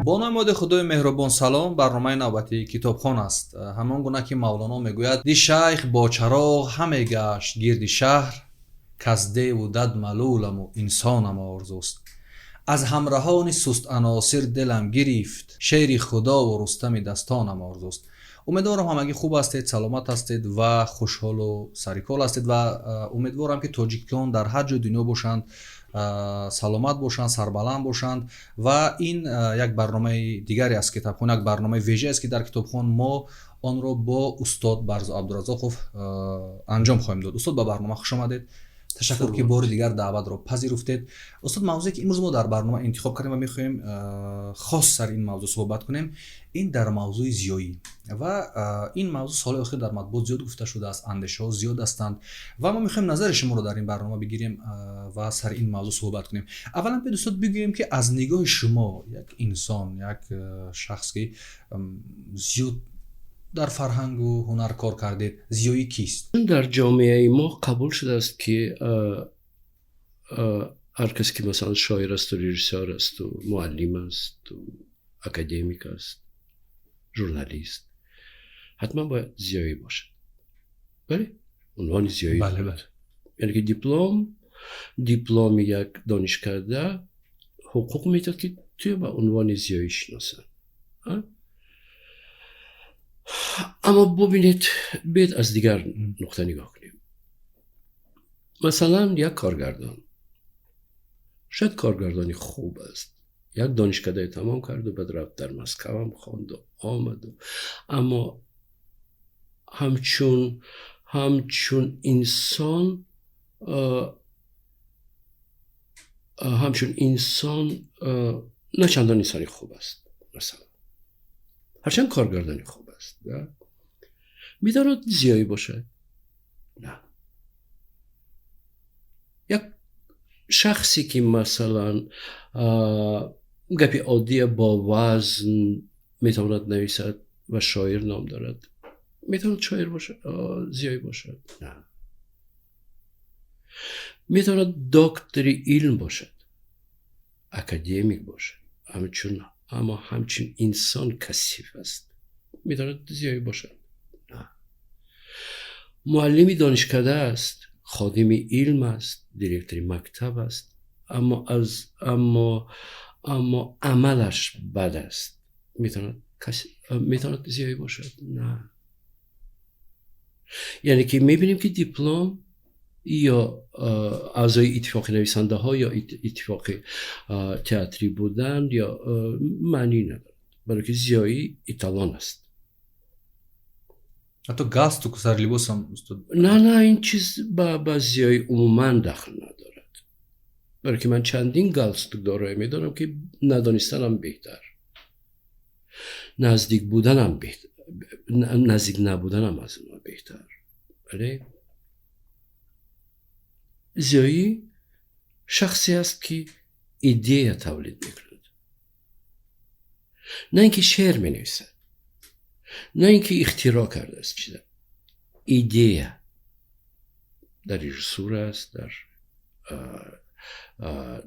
Бо номи Худои меҳрубон салом. Барномаи навбатии Китобхон аст. Ҳамон гуна ки Мавлоно мегӯяд: ди шайх бо чароғ ҳаме гашт гирди шаҳр, каз деву дад малуламу инсонам орзуст. Аз ҳамраҳони суст аносир дилам гирифт, шери худову Рустами дастонам орзуст. Умедворам, ҳамагӣ хуб ҳастед, саломат ҳастед ва хушҳолу сарикол ҳастед ва умедворам, ки тоҷикон дар ҳар ҷои дунё бошанд, саломат бошанд, сарбаланд бошанд. Ва ин як барномаи дигаре аз Китобхон, як барномаи вежа аст, ки дар Китобхон мо онро бо устод Барзу Абдуразоқов анҷом хоҳем дод. Устод, ба барнома хуш омадед. Ташаккур, ки бори дигар даъватро пазируфтед. Устод, мавзӯе ки имрӯз мо дар барнома интихоб кардем ва мехоҳем хос сар ин мавзӯъ суҳбат кунем, ин дар мавзӯи зиёӣ. Ва ин мавзӯъ соли охир дар матбуот зиёд гуфта шудааст, андешаҳо зиёд ҳастанд ва мо мехоҳем назари шуморо дар ин барнома бигирем ва сари ин мавзӯъ суҳбат кунем. Аввалан биёед, устод, бигӯем, ки аз нигоҳи шумо, як инсон, як шахс, ки зиёд дар фарҳангу ҳунар кор кардед, зиёӣ кист? Дар ҷомеаи мо қабул шудааст, ки ҳар кас ки, масалан, шоир асту, режиссёр асту, муаллим асту, академик аст, журналист, ҳатман бояд зиёӣ бошад. Бале, унвони зиёӣ. Бале, бале. Яъне ки дипломи як донишкарда ҳуқуқ медиҳад, ки туя ба унвони зиёӣ шиносанд. Аммо бубинед, биёед аз дигар нуқта нигоҳ кунем. Масалан, як коргардон шояд коргардони хуб аст, як донишкадае тамом карду, баъд рафт, дар Москавам хонду, омаду, аммо ҳамчун инсон на чандон инсони хуб аст, масалан, ҳарчанд коргардони хуб аст. Метавонад зиёӣ бошад? На. Як шахсе ки, масалан, гапи оддия бо вазн метавонад нависад ва шоир ном дорад, метавонад шоир бошад, зиёӣ бошад? На. Метавонад доктори илм бошад, академик бошад, ҳамчун, аммо ҳамчун инсон касиф аст, метавонад зиёӣ бошад? На. Муаллими донишкада аст, ходими илм аст, директори мактаб аст, аммо амалаш бад аст, метавонад зиёӣ бошад? На. Яъне ки мебинем, ки диплом ё аъзои иттифоқи нависандаҳо ё иттифоқи театрӣ будан ё маънӣ надорад, барое ки зиёӣ эталон аст. Ҳатто галстук сари либосам, устод? На, ин чиз ба зиёӣ умуман дахл надорад, барое ки ман чандин галстук дорое медонам, ки надонистанам беҳтар, наздик буданам беҳтар, наздик набуданам аз онҳо беҳтар. Бале, зиёӣ шахсе аст, ки идея тавлид мекунад, на ин ки шеър менависад, на ин ки ихтироъ кардааст чиза. Идея дар режиссура аст,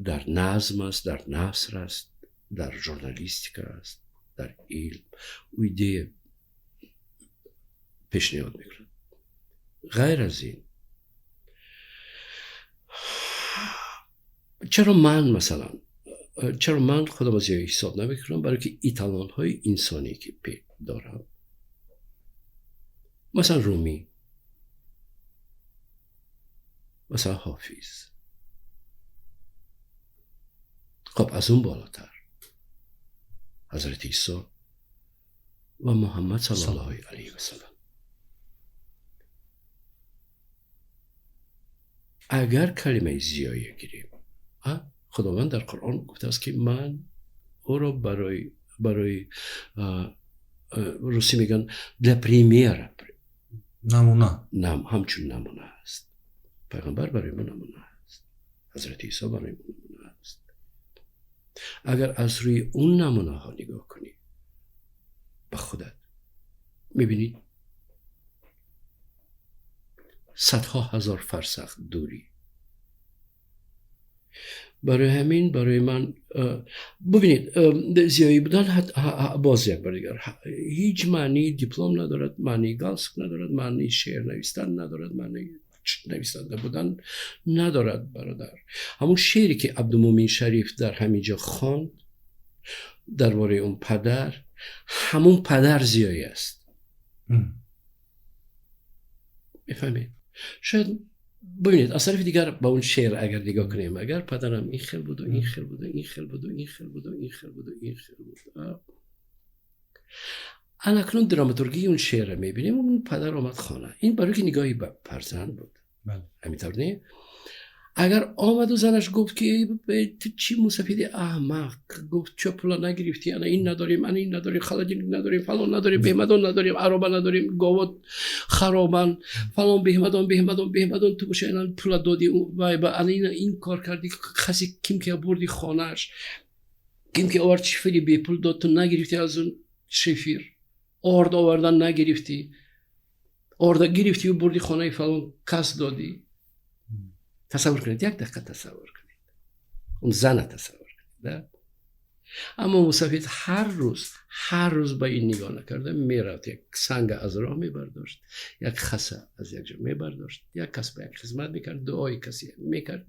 дар назм аст, дар наср аст, дар журналистика аст, дар илм. Ӯ идея пешниҳод мекунад. Ғайр аз ин, чаро ман, масалан, чаро ман худам зиёӣ ҳисоб намекунам? Барое ки эталонҳои инсоние ки дорам, масалан, Румӣ, масалан, Ҳофиз, хоб, аз он болотар ҳазрати Исо ва Муҳаммад саллаллоҳу алайҳи васалам. Агар калимаи зиёӣ гирем, Худованд дар Қуръон гуфтааст, ки ман ӯро барои, русӣ мегӯянд, для примера. Намуна. Ҳамчун намуна аст. Пайғамбар барои мо намуна аст, ҳазрати Исо барои мо намуна аст. Агар аз рӯи он намунаҳо нигоҳ кунӣ ба худат, мебинӣ, садҳо ҳазор фарсах дурӣ. Барои ҳамин барои ман, бубинед, зиёӣ будан, боз як бор дигар, ҳеҷ маънии диплом надорад, маънии галстук надорад, маънии шеър навистан надорад, маънии нависанда будан надорад, бародар. Ҳамун шеъре ки Абдумӯмин Шариф дар ҳамин ҷо хонд дар бораи он падар, ҳамун падар зиёӣ аст. Мефаҳмед? Шояд, бубинед, аз тарафи дигар ба он шеър агар нигоҳ кунем, агар падарам ин хел буду, ин хел буду, ин хел буду, ин хел буду, ин хел буду, ин хел буд, акнун драматургии он шеърро мебинем. Он падар омад хона, ин барои ки нигоҳи ба фарзанд буд, ҳаминтавр не? Агар омаду занаш гуфт ки ту чӣ мусафиди аҳмақ, гуфт, чо пула нагирифтӣ, ана ин надорем, ана ин надорем, холодильник надорем, фалон надорем, беҳмадон надорем, ароба надорем, говот харобанд, фалон, беҳмадон, беҳмадон, беҳмадон, ту боша пула додӣ, вай ба ана ин кор кардӣ, хаси ким ки бурди хонааш, ким ки овард шифери бепул дод, ту нагирифтӣ, аз он шифир орд овардан нагирифтӣ, орда гирифтию бурди хонаи фалон кас додӣ. Тасаввур кунед, як дақиқа тасаввур кунед, он зана тасаввур кунед. Аммо мусафид ҳар рӯз, ҳар рӯз ба ин нигоҳ накарда мерафт, як санга аз роҳ мебардошт, як хаса аз як ҷо мебардошт, як кас ба як хизмат мекард, дуои касе мекард,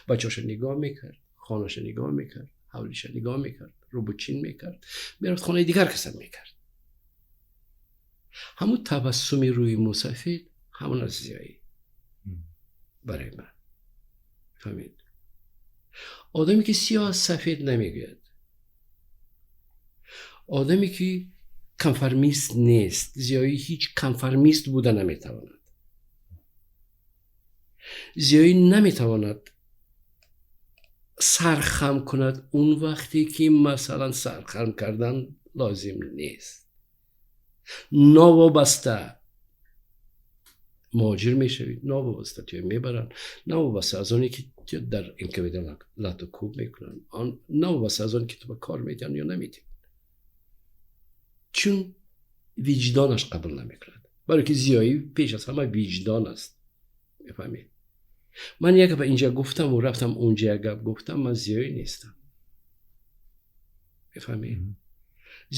бачаҳоша нигоҳ мекард, хонаша нигоҳ мекард, ҳавлиша нигоҳ мекард, рӯбучин мекард, мерафт хонаи дигар касам мекард. Ҳамун табассуми рӯи мусафид, ҳамон аз зиёӣ барои ман. Фаҳмед, одаме ки сиёҳ аз сафед намегӯяд, одаме ки конформист нест. Зиёӣ ҳеҷ конформист буда наметавонад. Зиёӣ наметавонад сархам кунад он вақте ки масалан сархам кардан лозим нест. Новобаста муҳоҷир мешавӣ, новобаста туя мебаранд, новобаста аз оне ки дар НКВД лату кӯб мекунанд, новобаста аз оне ки ту ба кор медиҳанд ё намедиҳанд, чун виҷдонаш қабул намекунад. Барое ки зиёӣ пеш аз ҳама виҷдон аст. Мефаҳмед, ман як гап инҷа гуфтаму рафтам онҷа як гап гуфтам, ман зиёӣ нестам. Мефаҳмед,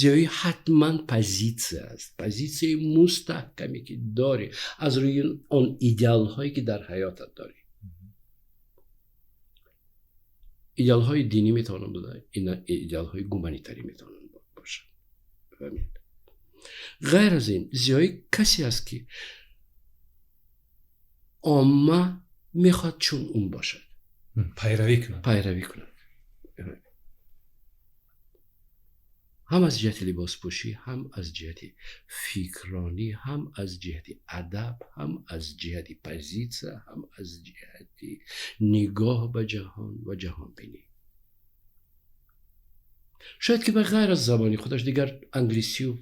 зиёӣ ҳатман позитсия аст, позитсияи мустаҳкаме ки дорӣ аз рӯи он идеалҳое ки дар ҳаётат дорӣ. Идеалҳои динӣ метавонанд буда, идеалҳои гуманитарӣ метавонанд бошанд. Фаҳмед, ғайр аз ин зиёӣ касе аст ки омма мехоҳад чун он бошад. Пайравӣ кунад. Пайравӣ кунад, ҳам аз ҷиҳати либоспӯшӣ, ҳам аз ҷиҳати фикронӣ, ҳам аз ҷиҳати адаб, ҳам аз ҷиҳати позитсия, ҳам аз ҷиҳати нигоҳ ба ҷаҳон ва ҷаҳонбинӣ. Шояд ки ба ғайр аз забони худаш дигар англисию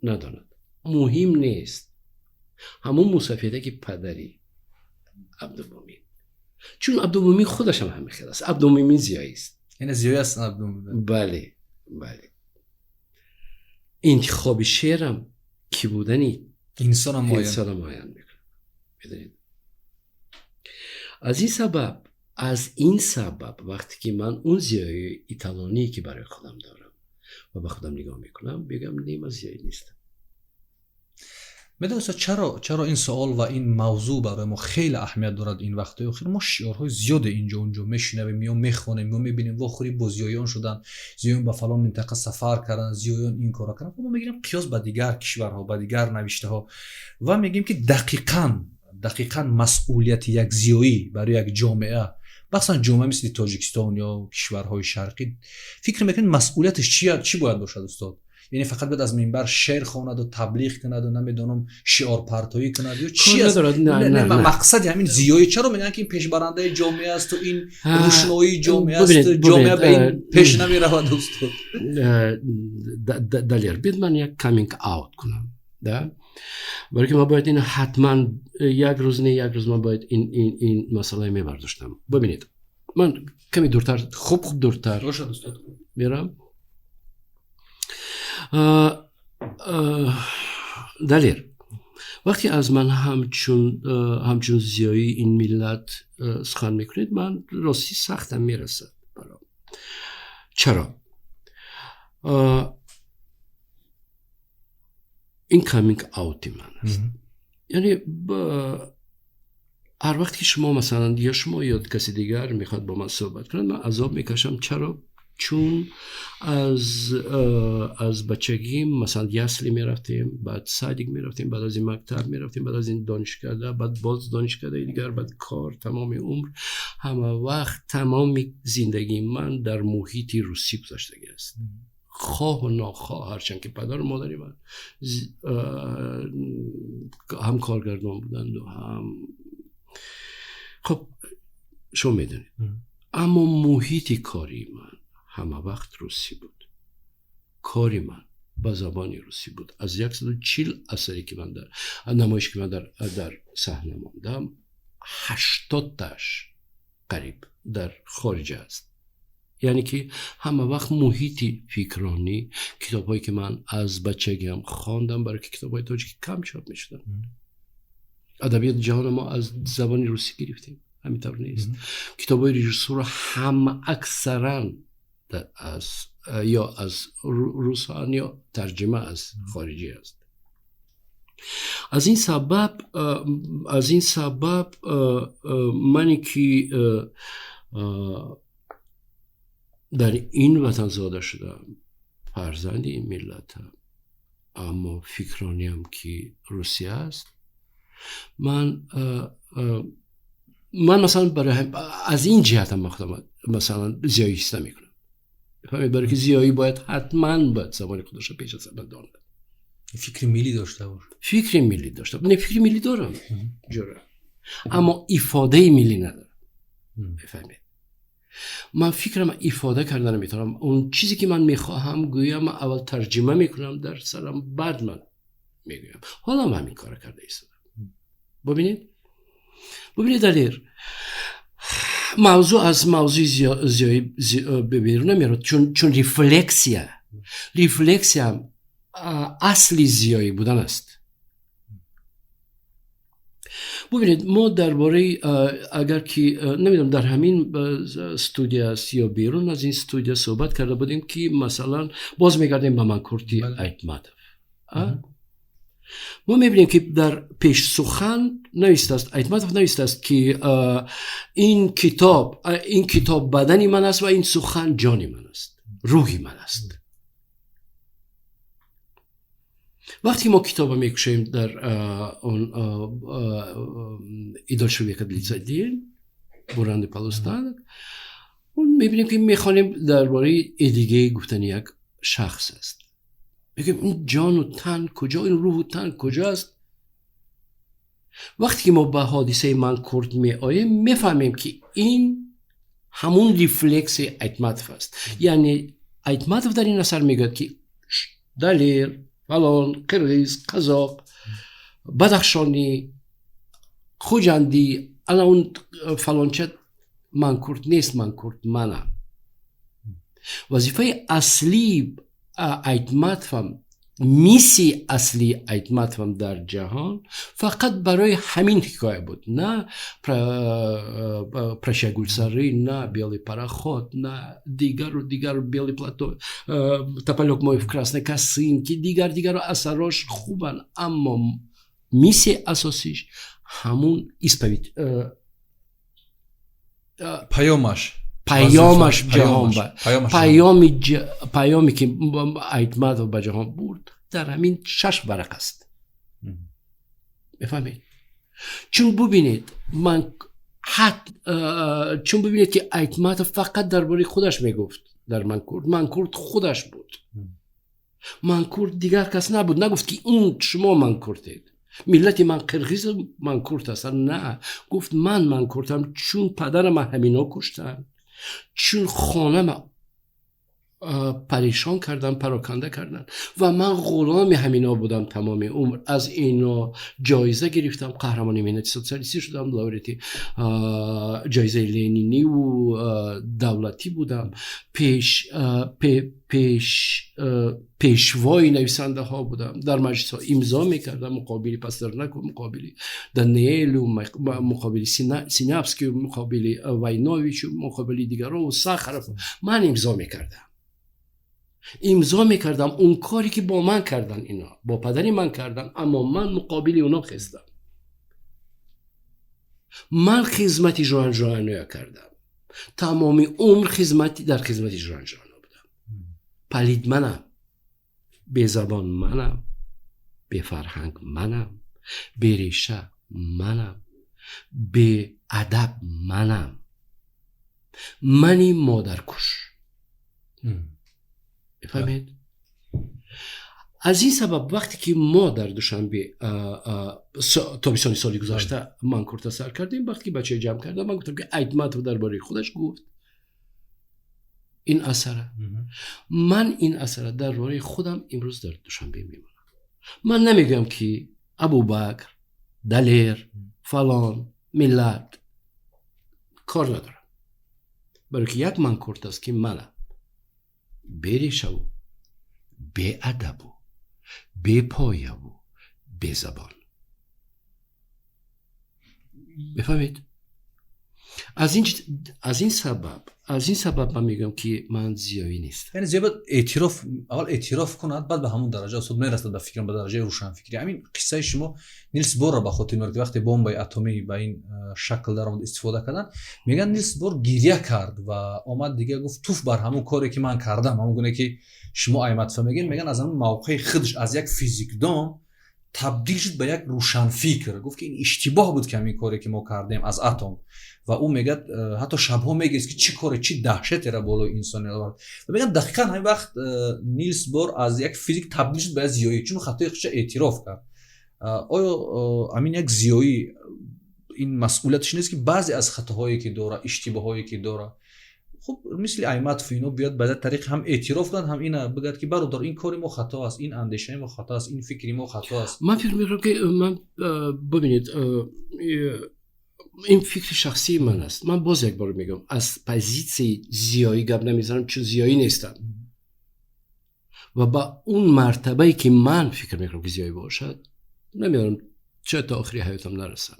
надонад, муҳим нест. Ҳамун мусафеда ки падари Абдумӯмин, чун Абдумӯмин худашам ҳамин хел аст. Абдумӯмин зиёист. Яъне зиёӣ аст Абдумӯмин. Бале, бале. Интихоби шеърам ки будани инсона муайян мекунад. Медонед, аз ин сабаб вақте ки ман он зиёии италоние ки барои худам дорам ва ба худам нигоҳ мекунам, мегӯям: не, ман зиёӣ нестам. Медонед, устод, чаро ин суол ва ин мавзӯъ барои мо хеле аҳамият дорад? Ин вақтҳои охир мо шиорҳои зиёде инҷо унҷо мешунавем ё мехонем ё мебинем: вохӯрӣ бо зиёён шуданд, зиёён ба фалон минтақа сафар карданд, зиёён ин корро карданд. Мо мегирем қиёс ба дигар кишварҳо, ба дигар навиштаҳо ва мегӯем ки дақиқан масъулияти як зиёӣ барои як ҷомеа, махсусан ҷомеа мисли Тоҷикистон ё кишварҳои шарқӣ, фикр мекунед, масъулияташ чӣ бояд бошад, устод? Яъне фақат бояд аз минбар шеър хонаду таблиғ кунаду, намедонам, шиорпартоӣ кунад ё чи аст мақсади ҳамин зиёӣ? Чаро мегӯянд ки ин пешбарандаи ҷомеа асту ин рӯшноии ҷомеа аст, ҷомеа ба ин пеш намеравад, устод? Далер, бид ман як coming out кунам да, барои ки ман бояд ин ҳатман як рӯз, не, як рӯз ман бояд ин масъалаи мебардоштам. Бибинед, ман каме дуртар, хуб. Хуб, дуртар бошад, устод. мерам. Далер, Вақте аз ман ҳамчун зиёии ин миллат сухан мекунед, ман ростӣ сахтам мерасад баром. Чаро? Ин coming out и ман аст. Яъне ҳар вақте ки шумо, масалан, ё шумо ё каси дигар мехоҳад бо ман суҳбат кунад, ман азоб мекашам. Чаро? Чун аз бачагӣ, масалан, ясли мерафтем, баъд садик мерафтем, баъд аз ин мактаб мерафтем, баъд аз ин донишкада, баъд боз донишкадаи дигар, баъд кор, тамоми умр, ҳама вақт тамоми зиндагии ман дар муҳити русӣ гузаштагӣ аст, хоҳу нохоҳ. Ҳарчанд ки падару модари ман ҳам коргардон буданду, ҳам, хуб, шумо медонед, аммо муҳити кории ман ҳама вақт русӣ буд, кори ман ба забони русӣ буд. Аз 140 асаре ки ман дар намоише ки ман дар саҳна мондам, 80тааш қариб дар хориҷа аст. Яъне ки ҳама вақт муҳити фикронӣ, китобҳое ки ман аз бачагиам хондам, барои ки китобҳои тоҷикӣ кам чоп мешуданд, адабиёти ҷаҳона мо аз забони русӣ гирифтем, ҳамин тавр нест? Китобҳои режиссура ҳама аксаран аз ё аз русҳоан, ё тарҷима аз хориҷӣ аст. Аз ин сабаб мане ки дар ин ватан зода шудам, фарзанди ин миллатам, аммо фикрониам ки русия аст, ман масалан барои аз ин ҷиҳатам ман худам масалан зиёӣ ҳис намекунам. Фаҳмед, барои ки зиёӣ бояд ҳатман бояд забони худашро пеш аз ҳама донад. Фикри миллӣ дошта бош. Фикри миллӣ дошта, не, фикри миллӣ дорам, ҷура, аммо ифодаи миллӣ надорам. Мефаҳмед, ман фикрам ифода карда наметавонам. Он чизе ки ман мехоҳам гӯям, ман аввал тарҷима мекунам дар сарам, баъд ман мегӯям. Ҳоло ман ҳамин кора карда истодам. Бубинед, Далер, мавзӯъ аз мавзӯи зиёӣ берун намерод, чун рефлексия асли зиёӣ будан аст. Бубинед, мо дар бораи, агар ки намедонам, дар ҳамин студия аст ё берун аз ин студия, суҳбат карда будем, ки масалан боз мегардем ба Манкурти Айтматов. Мо мебинем, ки дар пешсухан навистааст, Айтматов навистааст, ки ин китоб бадани ман аст ва ин сухан ҷони ман аст, рӯҳи ман аст. Вақте ки мо китоба мекушоем, дар он «И дольше века длится день», «Буранный полустанок», мебинем, ки мехонем, дар бораи Эдигей гуфтани як шахс аст. Мегӯем, ин ҷону тан куҷо, ин рӯҳу тан куҷо аст? Вақте ки мо ба ҳодисаи Манкурт меоем, мефаҳмем, ки ин ҳамун рефлекси Айтматов аст. Яъне Айтматов дар ин асар мегӯяд, ки Далер, фалон, қирғиз, қазоқ, бадахшонӣ, хуҷандӣ, ана он фалонча манкурт нест, манкурт манам. Вазифаи аслии Айтматовам, миссияи аслии Айтматовам дар ҷаҳон фақат барои ҳамин ҳикоя буд. На «Прощай, Гульсары», на «Белый пароход», на дигару дигар, «Белый платок», «Тополёк мой в красной косынке», дигар дигару асарош хубанд, аммо миссияи асосиш ҳамун исповедь. Паёмаш. Паёмаш ҷаҳон ба паёме ки Айтматов ба ҷаҳон бурд, дар ҳамин шаш варақ аст. Мефаҳмед, чун бубинед, ман чун бубинед, ки Айтматов фақат дар бораи худаш мегуфт дар Манкурт. Манкурт худаш буд, манкурт дигар кас набуд. Нагуфт, ки ун шумо манкуртед, миллати ман қирғиз манкурт ҳастанд. На, гуфт, ман манкуртам, чун падарама ҳамино куштанд, чун хонама Парешон кардан, пароканда кардан ва ман ғуломи ҳамино будам тамоми умр. Аз ино ҷоиза гирифтам, қаҳрамони меҳнати социалистӣ шудам, лауреати ҷоизаи лениниву давлатӣ будам, пешвои нависандаҳо будам, дар маҷлисҳо имзо мекардам муқобили Пастернаку, муқобили Даниэлю, муқобили Синявскию, муқобили Войновичу, муқобили дигарову Сахаров. Ман имзо мекардам. Он коре ки бо ман кардан, ино бо падари ман кардан, аммо ман муқобили оно хестам. Ман хизмати Жуан Жуаноя кардам, тамоми умр дар хизмати Жуан Жуано будам. Палид манам, безабон манам, бефарҳанг манам, береша манам, беадаб манам, мани модаркуш. Мефаҳмед? Аз ин сабаб, вақте ки мо дар Душанбе тобистони соли гузашта манкурта сар кардем, вақте ки бачаи ҷамъ кардам, ман гуфтам, ки Айтматов дар бораи худаш гуфт ин асара, ман ин асара дар бораи худам имрӯз дар Душанбе мемонам. Ман намегӯям, ки Абубакр, Далер, фалон миллат, кор надорам, барое ки як манкурт аст, ки манам берешаву, беадабу, бепояву, безабон. Мефаҳмед? Аз ин сабаб ман мегӯям, ки ман зиёӣ нестам. Яъне зиё бояд эътироф, аввал эътироф кунад, баъд ба ҳамон дараҷа устод мерасад, ба фикрам, ба дараҷаи рӯшанфикрӣ. Ҳамин қиссаи шумо Нилс Борро ба хотир меорад, ки вақте бомбаи атомӣ ба ин шакл даромад, истифода кардан, мегӯянд, Нилс Бор гиря кард ва омад, дига гуфт: «Туф бар ҳамон коре, ки ман кардам». Ҳамон гуне ки шумо Айтматова мегӯед, мегӯянд, аз ҳамон мавқеи худаш аз як физикдон табдил шуд ба як рӯшанфикр. Гуфт, ки ин иштибоҳ буд, ки ҳамин коре, ки мо кардем аз атом. Ва ӯ мегӯяд, ҳатто шабҳо мегирист, ки чӣ коре, чӣ даҳшатеро болои инсоният овард. Ва мегӯяд, дақиқан ҳамин вақт Нилс Бор аз як физик табдил шуд ба як зиёӣ, чун хатои худша эътироф кард. Оё ҳамин як зиёӣ ин масъулияташ нест, ки баъзе аз хатоҳое, ки дора, иштибоҳое, ки дора, хуб, мисли Айтматов ино биёд, ба як тариқ ҳам эътироф кунад, ҳам ина бигӯяд, ки бародар, ин кори мо хато аст, ин андешаи мо хато аст, ин фикри мо хато аст? Ман фикр мекунам, ки ман, бубинед, ин фикри шахсии ман аст. Ман боз як бор мегӯям, аз позитсияи зиёӣ гап намезанам, чун зиёӣ нестам ва ба он мартабае, ки ман фикр мекунам, ки зиёӣ бошад, намедонам, шояд то охири ҳаётам нарасам.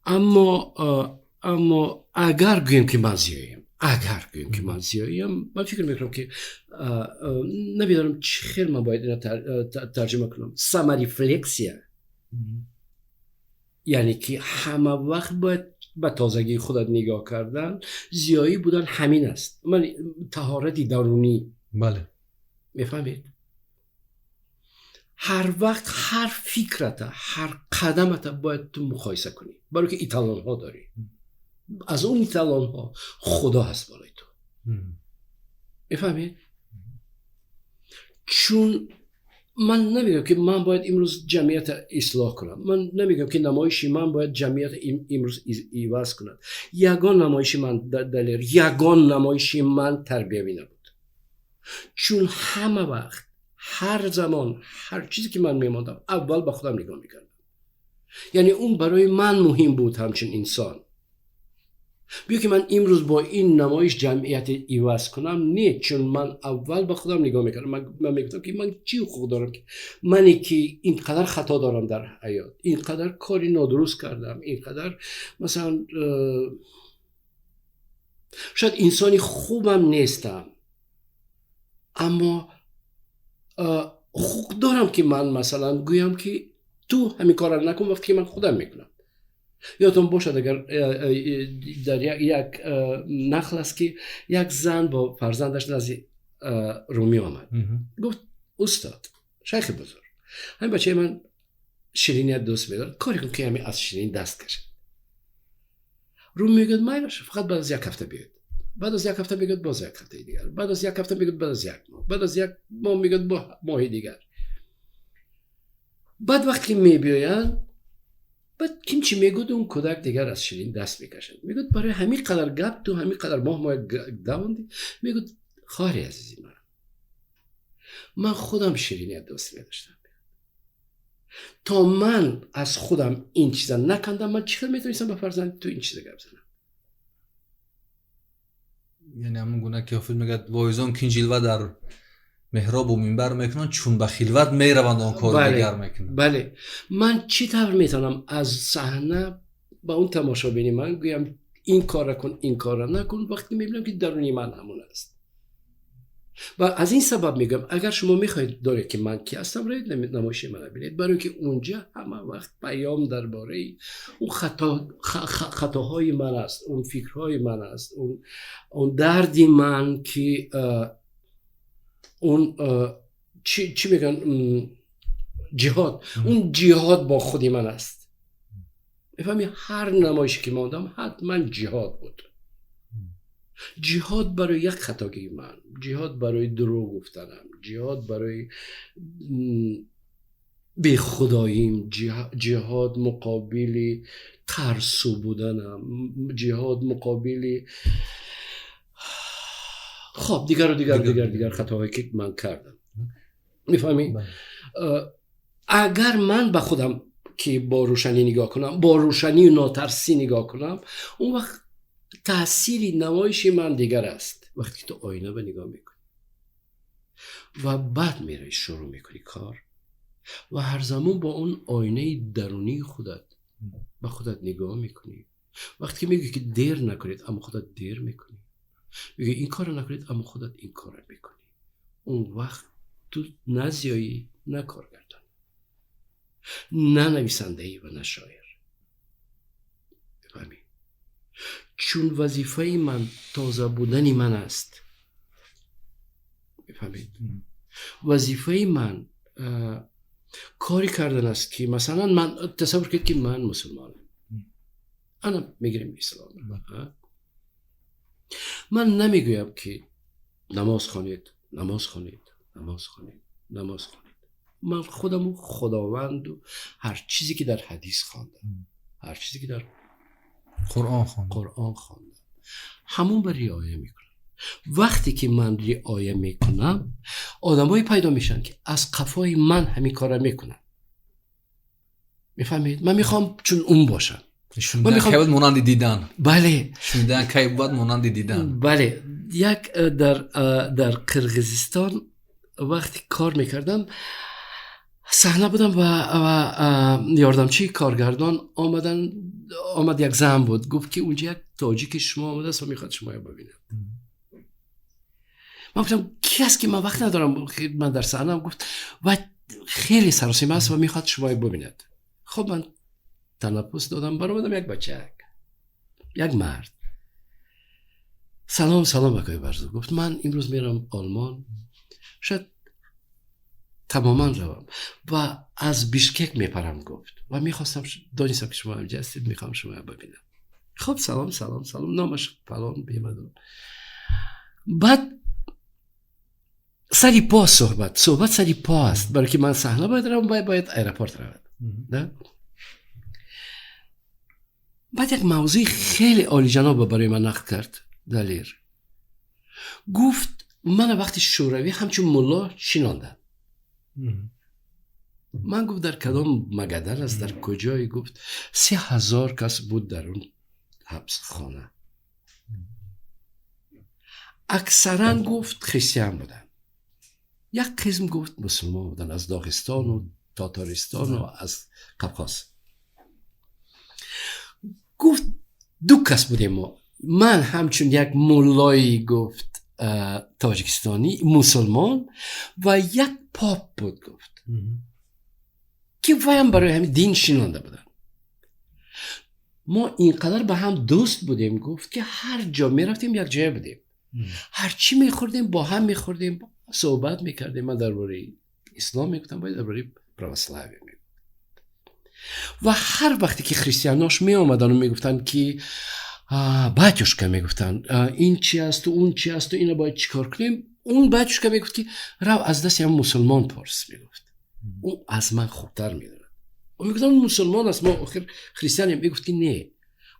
Аммо агар гӯем, ки ман зиёиям, агар гӯем, ки ман зиёиям, ман фикр мекунам, ки намедонам, чӣ хел ман бояд ина тарҷима кунам, саморефлексия, яъне ки ҳама вақт бояд ба тозагии худат нигоҳ кардан. Зиёӣ будан ҳамин аст. Ман таҳорати дарунӣ. Мефаҳмед? Ҳар вақт ҳар фикрата, ҳар қадамата бояд ту муқоиса кунӣ, барое ки италонҳо дорӣ. Аз он италонҳо Худо ҳаст болои ту. Мефаҳмед? Чун ман намегӯям, ки ман бояд имрӯз ҷамъията ислоҳ кунам. Ман намегӯям, ки намоиши ман бояд ҷамъията имрӯз иваз кунад. Ягон намоиши ман, Далер, ягон намоиши ман тарбиявӣ набуд, чун ҳама вақт, ҳар замон, ҳар чизе, ки ман мемондам, аввал ба худам нигоҳ мекардам. Яъне он барои ман муҳим буд ҳамчун инсон. Биё, ки ман имрӯз бо ин намоиш ҷамъияте иваз кунам, не, чун ман аввал ба худам нигоҳ мекардам. Ман мегуфтам, ки ман чӣ ҳуқуқ дорам, ки мане, ки ин қадар хато дорам дар ҳаёт, ин қадар кори нодуруст кардам, ин қадар, масалан, шояд инсони хубам нестам, аммо ҳуқуқ дорам, ки ман, масалан, гӯям, ки ту ҳамин корро накун, вақте ки ман худам мекунам. Ёдтон бошад, агар дар як нақл аст, ки як зан бо фарзандаш назди Румӣ омад. Гуфт: «Устод, шайхи бузург, ҳамин бачаи ман шириният дӯст медорад, коре кун, ки ҳамин аз ширинӣ даст кашад». Румӣ мегӯяд: «Майлаш, фақат баъд аз як ҳафта биёед». Баъд аз як ҳафта мегӯяд: «Боз як ҳафтаи дигар». Баъд аз як ҳафта мегӯяд: «Баъд аз як моҳ». Баъд аз як моҳ мегӯяд: «Моҳи дигар». Баъд вақте ки мебиёянд, баъд ким чӣ мегӯяд, он кӯдак дигар аз ширин даст мекашад. Мегӯяд: «Барои ҳамин қадар гап ту ҳамин қадар моҳ мо давондӣ». Мегӯяд: Хоҳари азизи ман, ман худам шириният дӯст медоштам. То ман аз худам ин чиза накандам, ман чӣ хел метавонистам ба фарзанди ту ин чиза гап занам? Яъне ҳамон гуна ки Ҳофиз мегӯяд, воизон кин ҷилва дар меҳробу минбар мекунанд, чун ба хилват мераванд, он кори дигар мекунанд. Бале, ман чӣ тавр метавонам аз саҳна ба он тамошобини ман гӯям, ин корра кун, ин корра накун, вақте мебинам, ки даруни ман ҳамон аст? Ва аз ин сабаб мегӯям, агар шумо мехоҳед доред, ки ман ки ҳастам, равед намоиши мана бинед, барои ки унҷа ҳама вақт паём дар бораи он хатоҳои ман аст, он фикрҳои ман аст, он дарди ман, ки он чӣ мегӯянд, ҷиҳод, он ҷиҳод бо худи ман аст. Мефаҳми, ҳар намоише ки мондам, ҳатман ҷиҳод буд. Ҷиҳод барои як хатогии ман, ҷиҳод барои дурӯғ гуфтанам, ҷиҳод барои бехудоим, ҷиҳод муқобили тарсу буданам, ҷиҳод муқобили, хоб, дигару дигар, дигар, дигар хатоҳое, ки ман кардам. Мефаҳмӣ, агар ман ба худам ки бо рӯшанӣ нигоҳ кунам, бо рӯшанию нотарсӣ нигоҳ кунам, он вақт таъсири намоиши ман дигар аст. Вақте ки ту оина ба нигоҳ мекунӣ ва баъд меравӣ, шурӯъ мекунӣ кор ва ҳар замон бо он оинаи дарунии худат ба худат нигоҳ мекунӣ, вақте ки мегӯӣ, ки дер накунед, аммо худат дер мекунӣ, мегӯӣ, ин корро накунед, аммо худат ин корро мекунӣ, он вақт ту на зиёӣ, на коргардон, на нависандаӣ ва на шоир. Мефаҳмӣ, чун вазифаи ман тоза будани ман аст. Мефаҳмед, вазифаи ман кори кардан аст, ки масалан, ман, тасаввур кунед, ки ман мусулмонам, ана мегирем ислом. Ман намегӯям, ки намоз хонед, намоз хонед, намоз хонед, намоз хонед. Ман худаму худованду ҳар чизе, ки дар ҳадис хондам, ҳар чизе, ки дар Қуръон хондам, Қуръон хондам, ҳамон ба риоя мекунам. Вақте ки ман риоя мекунам, одамое пайдо мешаванд, ки аз қафои ман ҳамин корро мекунанд. Мефаҳмед, ман мехоҳам чун он бошам. Шунидан кай буд монанди дидан? Бале. Шунидан кай буд монанди дидан? Бале. Як дар Қирғизистон вақте кор мекардам, саҳна будам ва ёрдамчии коргардон омадан, омад, як зан буд, гуфт, ки унҷа як тоҷики шумо омадааст ва мехоҳад шуморо бибинад. Ман гуфтам, ки аст, ки ман вақт надорам, ман дар саҳнам. Гуфт, ва хеле саросима аст ва мехоҳад шуморо бибинад. Хоб, ман танаффус додам, баромадам, як бачак, як мард. «Салом, салом, акои Барзу», гуфт, «ман имрӯз мерам Олмон, шояд тамоман равам ва аз Бишкек мепарам», гуфт, «ва мехостам, донистам, ки шумо инҷа ҳастед, мехоҳам шуморо бибинам». Хоб, салом, салом, салом, номаш фалон бемадон. Баъд сари по суҳбат, суҳбат сари по аст, барои ки ман саҳна бояд равам, бояд аэропорт равад. Баъд як мавзӯи хеле олиҷаноба барои ман нақл кард, Далер. Гуфт, мана вақти Шӯравӣ ҳамчун мулло шинонданд. Ман, гуфт, дар кадом Магадан аст, дар куҷое, гуфт, 3000 кас буд дар он ҳабсхона, аксаран, гуфт, христиан буданд, як қисм, гуфт, мусулмон буданд аз Доғистону Тотористону аз Қавқоз. Гуфт, ду кас будем мо, ман ҳамчун як муллои, гуфт, тоҷикистонӣ мусулмон ва як поп буд, гуфт, ки ваям барои ҳамин дин шинонда буданд. Мо ин қадар ба ҳам дӯст будем, гуфт, ки ҳар ҷо мерафтем, як ҷоя будем, ҳар чӣ мехӯрдем, бо ҳам мехӯрдем, суҳбат мекардем. Ман дар бораи ислом мегуфтам, бояд дар бораи православие мегуфт. Ва ҳар вақте ки христианош меомадану мегуфтанд, ки батюшка, мегуфтанд, ин чи асту он чи асту, ина бояд чӣ кор кунем, он батюшка мегуфт, ки рав, аз дасти ҳам мусулмон пурс, мегуфт, ӯ аз ман хубтар медонад. Мегуфтам, мусулмон аст, мо охир христианем. Мегуфт, ки не,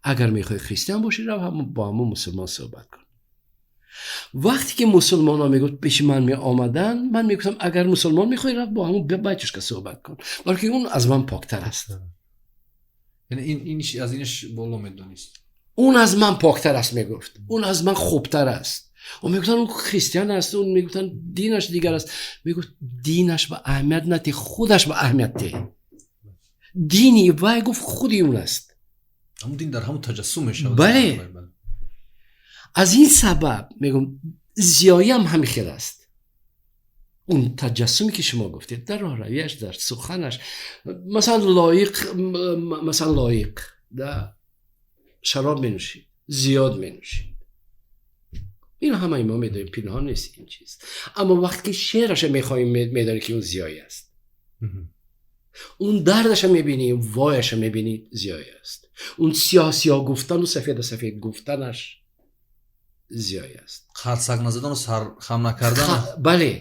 агар мехоҳӣ христиан бошӣ, рав бо ҳамон мусулмон суҳбат кун. Вақте ки мусулмонҳо мегуфт пеши ман меомаданд, ман мегуфтам агар мусулмон мехоҳӣ рафт бо ҳамон батюшка суҳбат кун, балки он аз ман поктар аст. Яъне ин аз инаш боло медонист. Он аз ман поктар аст мегуфт, он аз ман хубтар аст. Он мегуфтанд он христиан аст, он мегуфтанд динаш дигар аст. Мегуфт динаш ба аҳамият нате, худаш ба аҳамият те. Дини вай гуфт худи он аст. Ҳамон дин дар ҳамон таҷассум мешавад. Бале. Аз ин сабаб мегӯм зиёиам ҳамин хел аст. Он таҷассуме ки шумо гуфтед дар роҳравияш, дар суханаш, масалан лоиқ, масалан лоиқ да шароб менӯшид, зиёд менӯшид. Ин ҳамаи мо медонем, пинҳон нест ин чиз. Аммо вақте ки шеъраша мехоҳем медонем ки он зиёӣ аст. Он дардаша мебинӣ, вояша мебинӣ, зиёӣ аст. Он сиёҳ сиёҳ гуфтану сафеда сафед гуфтанаш зиёӣ аст. Қарсак назадану сар хам накардан. Бале.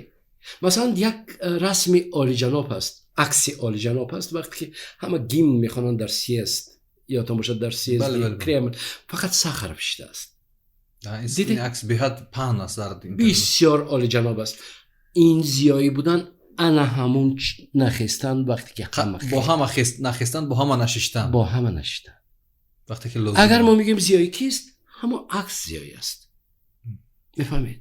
Масалан як расми олиҷаноб аст, акси олиҷаноб аст, вақте ки ҳама гимн мехонанд дар съезд, ёдтон бошад дар съезди Кремл фақат Сахаров шидааст. Ин акс беҳад паҳн аст дар интернет. Бисёр олиҷаноб аст. Ин зиёӣ будан ана ҳамун нахестан вақте ки ҳама бо ҳама нахестан, бо ҳама нашиштан. Бо ҳама нашиштан. Вақте ки лозим. Агар мо мегӯем зиёӣ кист, ҳамон акс зиёӣ аст. Мефаҳмед?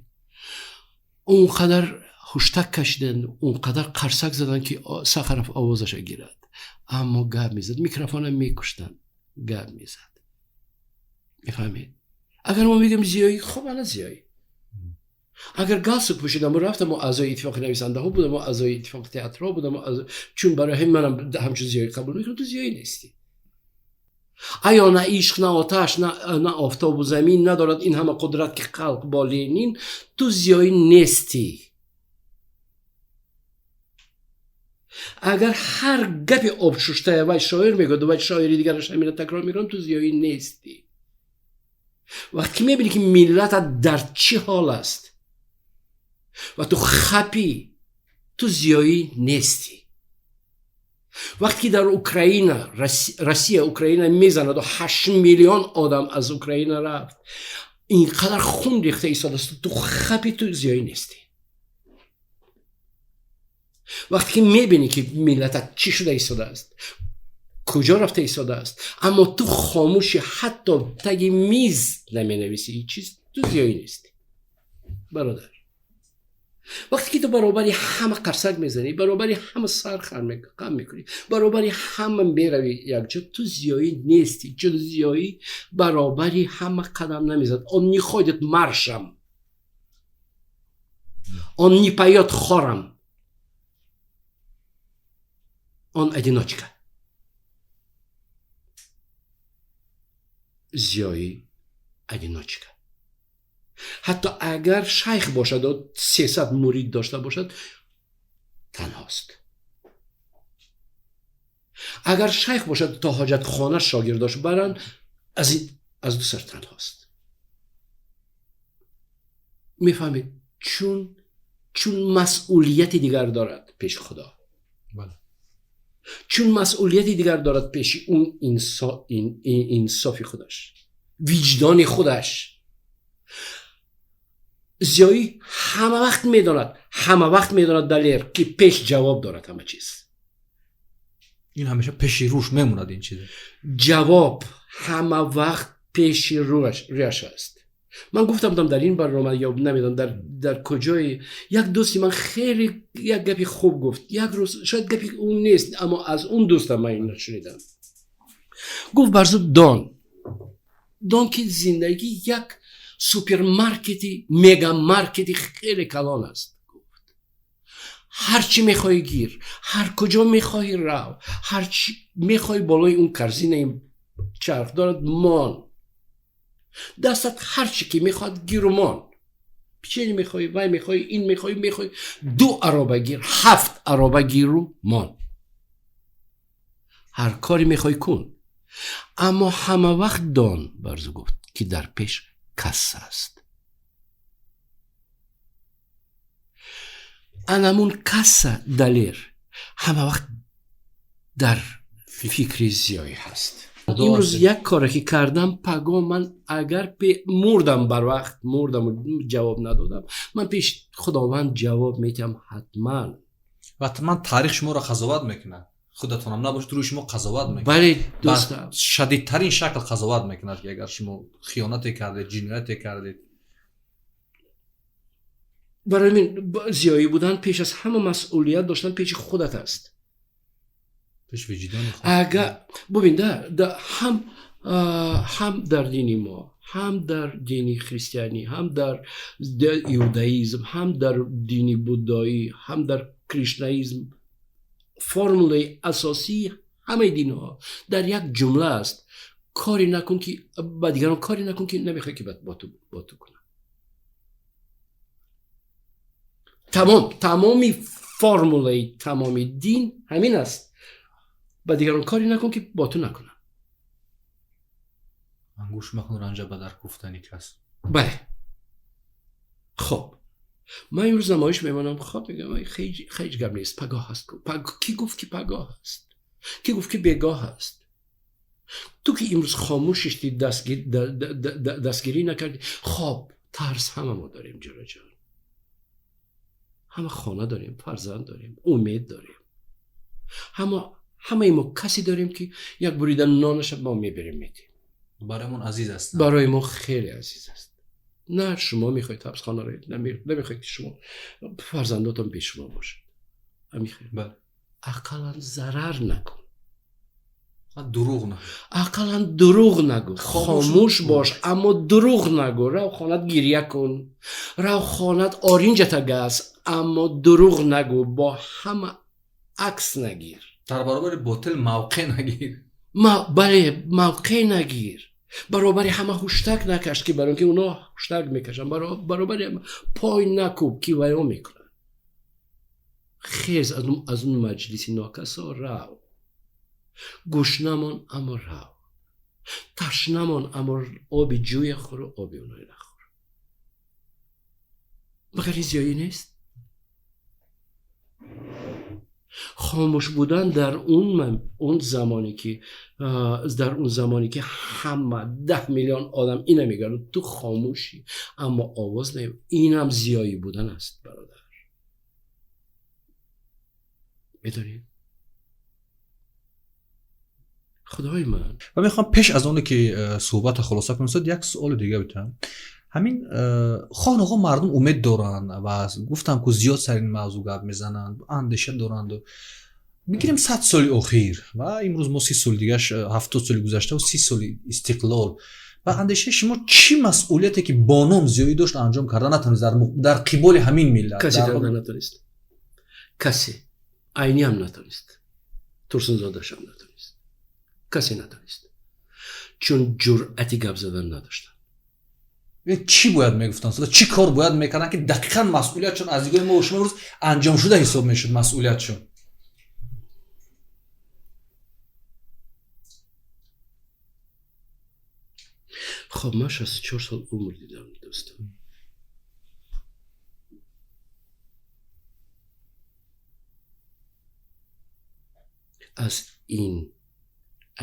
Он қадар ҳуштак кашиданд, он қадар қарсак заданд ки Сахаров овозаша гирад. Аммо гап мезад, микрофонам мекуштанд, гап мезад. Мефаҳмед? Агар мо мегӯем зиёӣ, хоб ана зиёӣ. Агар галстук пӯшидам рафтам, мо аъзои иттифоқи нависандаҳо будам, мо аъзои иттифоқи театрҳо будам, чун барои ҳамин манам ҳамчун зиёӣ қабул мекунам, ту зиёӣ нестӣ. Аё на ишқ, на оташ, на офтобу замин надорад ин ҳама қудрат ки халқ бо Ленин, ту зиёӣ нестӣ. Агар ҳар гапи обшуштая вай шоир мегӯяд, вай шоири дигараш ҳамина такрор мекунам, ту зиёӣ нестӣ. Вақте ки мебинӣ ки миллатат дар чӣ ҳол аст ва ту хапӣ, ту зиёӣ нестӣ. Вақте ки дар Украина, Россия Украина мезанаду 8 миллион одам аз Украина рафт, ин қадар хун рехта истодааст, ту хапӣ, ту зиёӣ нестӣ. Вақте ки мебинӣ ки миллатат чӣ шуда истодааст, куҷо рафта истодааст, аммо ту хомӯши, ҳатто таги миз наменависӣ ҳеҷ чиз, ту зиёӣ нестӣ бародар. Вақте ки ту баробари ҳама қарсак мезанӣ, баробари ҳама сар хам мекунӣ, баробари ҳама меравӣ якҷо, ту зиёӣ нестӣ. Чун зиёӣ баробари ҳама қадам намезад. Он не ходит маршем, он не поёт хором, он одиночка. Зиёӣ одиночка. Ҳатто агар шайх бошад, 300 мурид дошта бошад, танҳост. Агар шайх бошад, то ҳоҷатхона шогирдош баранд, аз ду сар танҳост. Мефаҳмед? Чун масъулияти дигар дорад пеши Худо. Чун масъулияти дигар дорад пеши он инсофи худаш, виҷдони худаш. Зиёӣ ҳама вақт медонад, ҳама вақт медонад далер ки пеш ҷавоб дорад ҳама чиз. Ин ҳамеша пеши рӯш мемонад ин чиз. Ҷавоб ҳама вақт пеши рӯяш аст. Ман гуфта будам дар ин барнома ё намедонам дар куҷое, як дӯсти ман хеле як гапи хуб гуфт. Як рӯз шояд гапи ӯ нест, аммо аз он дӯстам ман инро шунидам. Гуфт барзу дон ки зиндагӣ як супермаркети, мегамаркети хеле калон аст. Гуфт ҳар чӣ мехоҳӣ гир, ҳар куҷо мехоҳӣ рав, ҳар чӣ мехоҳӣ болои он корзинаи чарх дорад мон. Дастат ҳар чӣ ки мехоҳад гиру мон. Печени мехоҳӣ, вай мехоҳӣ, ин мехоҳӣ, мехоҳӣ, 2 ароба гир, 7 ароба гиру мон. Ҳар кори мехоҳӣ кун. Аммо ҳама вақт дон, барзу гуфт, ки дар пеш касса аст. Анамун касса далер ҳама вақт дар фикри зиёӣ ҳаст. Имрӯз як коре ки кардам, паго ман агар мурдам, барвақт мурдаму ҷавоб надодам, ман пеш Худованд ҷавоб метиҳам ҳатман. Ва ҳатман таърих шуморо қазоват мекунад. Худатонам набошад, рӯи шумо қазоват мекунад. Бале, дӯстам. Шадидтарин шакл қазоват мекунад, ки агар шумо хиёнате кардед, ҷинояте кардед. Барои мин зиёӣ будан пеш аз ҳама масъулият доштан пеши худат аст. Пеш виҷдони худ. Агар бубин, ҳам дар дини мо, ҳам дар дини христианӣ, ҳам дар иудаизм, ҳам дар дини буддоӣ, ҳам дар кришнаизм формулаи асосии ҳамаи динҳо дар як ҷумла аст: коре накун ки ба дигарон коре накун ки намехоҳӣ ки бо ту кунанд. Тамом, тамоми формулаи тамоми дин ҳамин аст: ба дигарон коре накун ки бо ту накунанд. Ангуш макун ранҷа ба дар куфтани кас. Бале. Хоб, ман имрӯз намоиш мемонам, хоб мегӯям, хеҷ гап нест, пагоҳ ҳаст. Ки гуфт ки пагоҳ ҳаст? Ки гуфт ки бегоҳ ҳаст? Ту ки имрӯз хомӯш шишти, дастгирӣ накардӣ. Хоб, тарс ҳама мо дорем, ҷураҷон. Ҳама хона дорем, фарзанд дорем, умед дорем. Ҳамаи мо касе дорем ки як бурида нонаша мо меберем метем. Барои азиз аст. Барои мо хеле азиз аст. На шумо мехоҳед ҳабсхона равед, намехоҳед ки шумо фарзандотон бе шумо бошад. Бале. Ақаллан зарар накун. Дурӯғ нагӯ. Ақаллан дурӯғ нагӯ. Хомӯш бош, аммо дурӯғ нагӯ. Рав хонат гиря кун, рав хонат оринҷата газ, аммо дурӯғ нагӯ, бо ҳама акс нагир. Дар баробари ботил мавқеъ нагир. Бале, мавқеъ нагир. Баробари ҳама ҳуштак накаш, ки барои ки оно ҳуштак мекашанд. Баробари ҳама пой накӯб, ки вайрон мекунанд. Хез аз он маҷлиси нокасо рав. Гӯш намон, аммо рав. Таш намон, аммо оби ҷӯя хӯру оби онои нахӯр. Магар ин зиёӣ нест? Хомӯш будан дар он замоне ки дар он замоне ки ҳама 10 миллион одам ина мегӯянд, ту хомӯшӣ, аммо овоз не, инам зиёӣ будан аст, бародар. Медонед? Худои ман. Ва мехоҳам пеш аз оне ки суҳбатро хулоса кунем, устод, як суоли дига битам. Ҳамин хоҳ нохоҳ мардум умед доранд ва гуфтам ку зиёд сар ин мавзӯъ гап мезананд, андеша доранд. Бигирем 100 соли охир ва имрӯз мо 30 соли дигаш, 70 соли гузашта ва 30 соли истиқлол. Ва андешаи шумо чӣ масъулияте ки бо ном зиёӣ дошт анҷом карда натавонист дар қиболи ҳамин миллат? Касе карда натавонист. Касе. Айнӣ ҳам натавонист. Турсунзодашам натавонист. Касе натавонист. Чун ҷуръати гап задан надоштанд. Чӣ бояд мегуфтанд? Чӣ кор бояд мекарданд ки дақиқан масъулиятшон аз нигоҳи мо шумо имрӯз анҷом шуда ҳисоб мешуд масъулиятшон? Хоб, ман 64 сол умр дидам, дӯстам.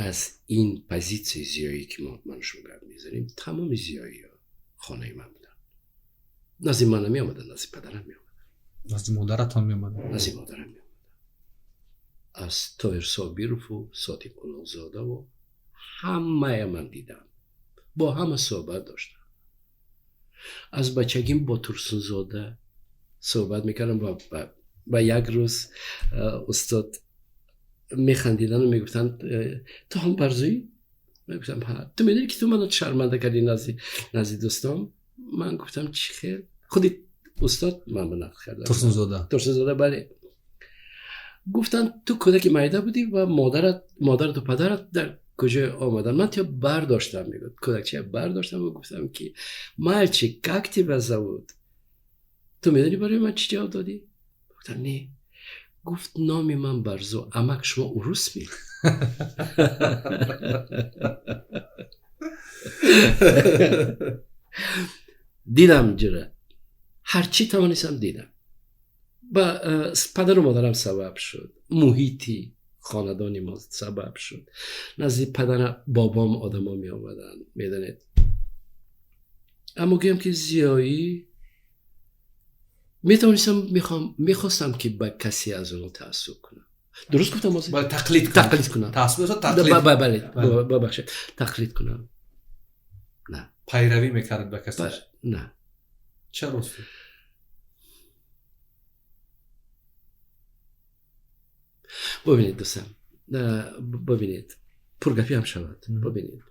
Аз ин позитсияи зиёӣ ки ман шумо гап мезанем, тамоми зиёиҳо хонаи ман буданд. Назди ман намеомаданд, назди падарам меомаданд. Назди модаратон меомаданд? Назди модарам меомаданд. Аз Тоҳир Собирову Содиқ Улуғзодаву ҳамая ман дидам. Бо ҳама суҳбат доштам. Аз бачагим бо Турсунзода суҳбат мекардам ва як рӯз устод механдидану мегуфтанд, ту ҳам барзуӣ? Ман гуфтам, ҳа. Ту медонӣ ки ту маро шарманда кардӣ назди дӯстон? Ман гуфтам, чӣ хел? Худи устод ман ба нақл кардам. Турсунзода. Турсунзода, бале. Гуфтанд, ту кӯдаки майда будӣ ва модарату падарат дар куҷо омаданд? Ман туя бардоштам, мегӯяд. Кӯдакчая бардоштам ва гуфтам ки мальчик, как тебя зовут? Ту медонӣ барои ман чӣ ҷавоб додӣ? Гуфтам, не. Гуфт, номи ман Барзу, амак шумо урус ми? Дидам ҷира. Ҳарчи тавонистам дидам. Ба падару модарам сабаб шуд. Муҳити Хонадони мо сабаб шуд. Назди падара бобом одамо меомаданд, медонед. Аммо гӯям ки зиёӣ метавонистам, мехостам ки ба касе аз онҳо таассуб кунам. Дуруст гуфтам? Бале, тақлид кунам. Тақлид кунам. Таассуб тақлид. Бале, бибахшед, тақлид кунам. На. Пайравӣ мекард ба касе? На. Чаро? Бубинед, дӯстам, бубинед, пургапӣ ҳам шавад. Бубинед,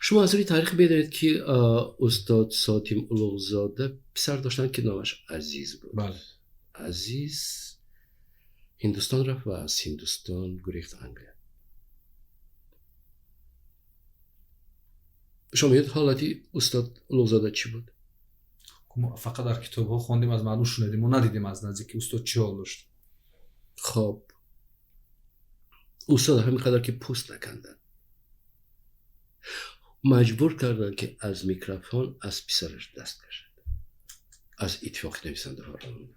шумо аз рӯи таърих медонед ки устод Сотим Улуғзода писар доштанд ки номаш Азиз буд. Азиз Ҳиндустон рафт ва аз Ҳиндустон гурехт Англия. Шумо медонед ҳолати устод Улуғзода чӣ буд? Фақат дар китобҳо хондем, аз мардум шунидем, мо надидем аз наздик ки устод чӣ ҳол дошт. Хоб, устод ҳамин қадар ки пӯст наканданд, маҷбур карданд ки аз микрофон аз писараш даст кашад, аз иттифоқи нависандаҳо ронда,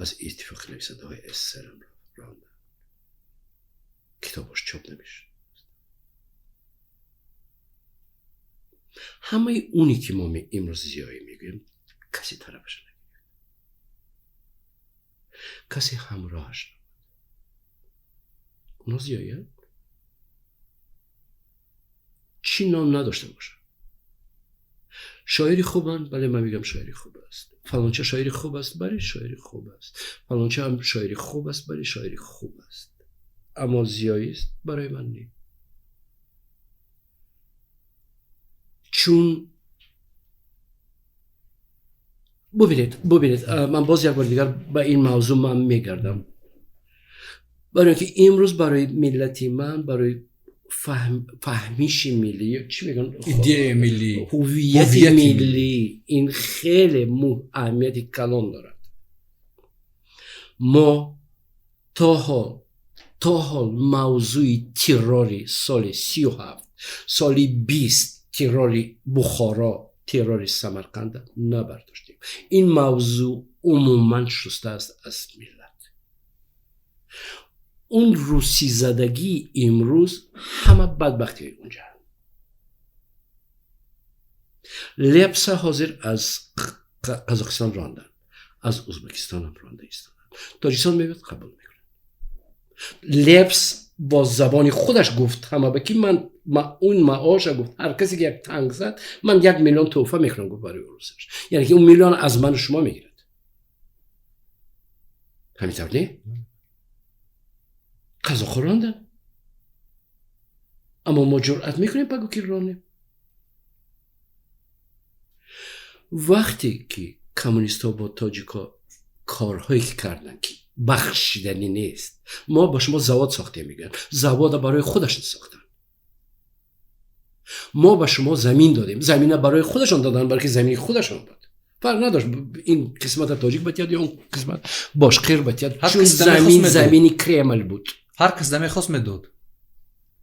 аз иттифоқи нависандаҳои СССР ронда, китобаш чоп намешуд. Ҳамаи уне ки мо имрӯз зиёӣ мегӯем, касе тарафаш нагирифт, касе ҳамроҳаш набуд. Онҳо зиёиянд, чӣ ном надошта бошад. Шоири хубанд, бале, ман мегӯям шоири хуб аст. Фалонча шоири хуб аст, бале, шоири хуб аст. Фалонча ҳам шоири хуб аст, бале, шоири хуб аст. Аммо зиёист барои ман не. Чун бубинед, бубинед, ман боз як бор дигар ба ин мавзӯъ ман мегардам. Барои ки имрӯз барои миллати ман, барои фаҳмиши миллӣ, чӣ мегӯянд, идеяи миллӣ, ҳувияти миллӣ, ин хеле аҳамияти калон дорад. Мо то ҳол мавзӯи террори соли 37, соли 20, террори Бухоро, террори Самарқанд набардоштем. Ин мавзӯъ умуман шуста аст аз миллат. Он русизадагии имрӯз ҳама бадбахтиҳои унҷа. Лепса ҳозир аз Қазоқистон ронданд, аз Ӯзбекистонам ронда истоданд. Тоҷикистон мегӯяд қабул мекунад. Лепс бо забони худаш гуфт ҳама ба ки ман он маоша гуфт, ҳар касе ки як танк зад, ман 1 миллион тӯҳфа мекунам, гуфт барои урусаш. Яъне ки он миллион аз ману шумо мегирад. Ҳамин тавр не? Қазоқҳо ронданд, аммо мо ҷуръат мекунем пагӯ ки ронем. Вақте ки коммунистҳо бо тоҷикҳо корҳое ки карданд ки бахшиданӣ нест, мо ба шумо завод сохтем, мегӯянд, завода барои худашон сохтанд. Мо ба шумо замин додем, замина барои худашон доданд, балки замини худашон буд. Фарқ надошт ин қисмата тоҷик батиҳад ё он қисмат бошқир батиҳад, чун замин замини Кремл буд. Ҳар кас намехост медод.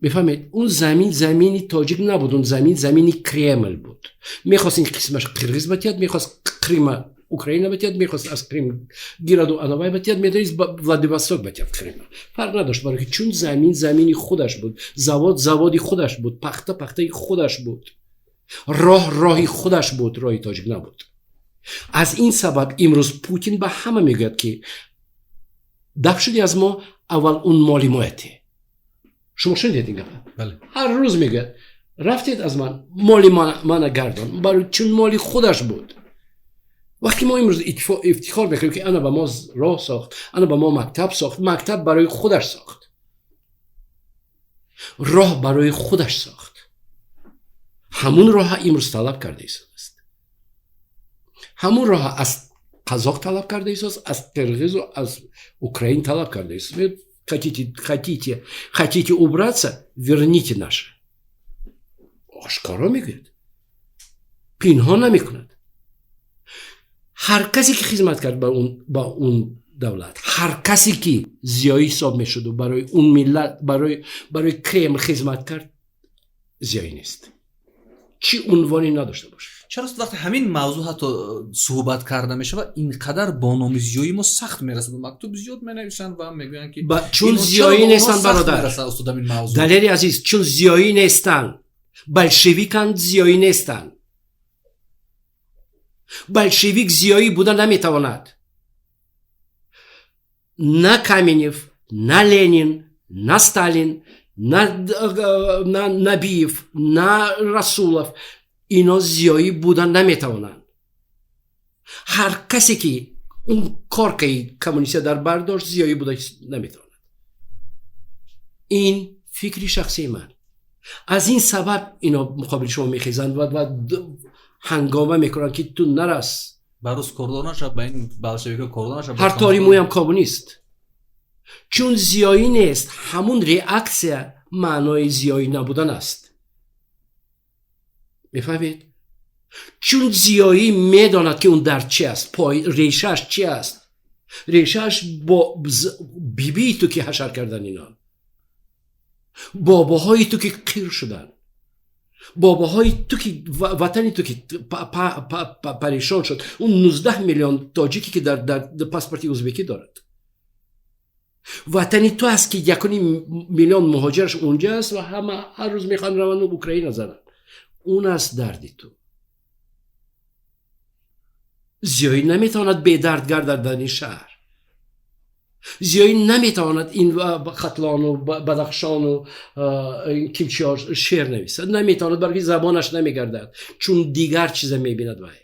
Мефаҳмед, он замин замини тоҷик набуд, он замин замини Кремл буд. Мехост ин қисмаш қирғиз батиҳад, мехост Қрима Украина батиҳад, мехост аз Крим гираду анавай батиҳад, медонист Владивосток батиҳад Қрима. Фарқ надошт, барои ки чун замин замини худаш буд, завод заводи худаш буд, пахта пахтаи худаш буд, роҳ роҳи худаш буд, роҳи тоҷик набуд. Аз ин сабаб имрӯз Путин ба ҳама мегӯяд ки даф шуди аз мо, аввал он моли мояте. Шумо шунидед ин гапа? Ҳар рӯз мегӯяд рафтед аз ман, моли мана гардон, барои чун моли худаш буд. Вақте мо имрӯз ифтихор мекунем ки ана ба мо роҳ сохт, ана ба мо мактаб сохт, мактаб барои худаш сохт, роҳ барои худаш сохт, ҳамун роҳа имрӯз талаб карда истодааст. Ҳамун роҳа аз қазоқ талаб карда истодааст, аз қирғизу аз Украин талаб карда истодааст. Хотите, хотите убраться, верните наше. Ошкоро мегӯяд, пинҳон намекунад. Ҳар касе ки хизмат кард ба он давлат, ҳар касе ки зиёӣ ҳисоб мешуду барои он миллат, барои Кремл хизмат кард, зиёӣ нест. чӣ унвоне надошта бошад. Чаро вақте ҳамин мавзӯъ ҳатто суҳбат карда мешавад, ин қадар бо номи зиёӣ мо сахт мерасад? Мактуб зиёд менависанд ва мегӯянд ки чун зиёӣ нестанд, бародар. Далери азиз, чун зиёӣ нестанд, болшевиканд, зиёӣ нестанд. Болшевик зиёӣ буда наметавонад. На Каменев, на Ленин, на Сталин, на Набиев, на Расулов, ино зиёӣ буда наметавонанд. Ҳар касе ки он коркаи коммунистия дар бар дошт, зиёӣ буда наметавонад. Ин фикри шахсии ман. Аз ин сабаб ино муқобили шумо мехезанд ва ҳангома мекунанд, ки ту нарас. Ба рус кордор нашав, ба ин болшевика кордор нашав. Ҳар тори мӯям коммунист. Чун зиёӣ нест, ҳамун реаксия маънои зиёӣ набудан аст. Мефаҳмед? Чун зиёӣ медонад, ки он дард чи аст, решааш чи аст. Решааш бо бибии ту, ки ҳашар кардан ино, бобоҳои ту, ки қир шуданд, бобоҳои ту, ки ватани ту, ки парешон шуд, он 19 миллион тоҷике, ки дар паспорти узбекӣ дорад. Ватани ту аст, ки 1.5 миллион муҳоҷираш унҷа аст ва ҳама ҳар рӯз мехоҳанд раванд Украина зананд. Он аст дарди ту. Зиёӣ наметавонад бедард гардад дар ин шаҳр. Зиёӣ наметавонад ин Хатлону Бадахшону кимчиҳо шеър нависад. Наметавонад, балки забонаш намегардад, чун дигар чиза мебинад вай.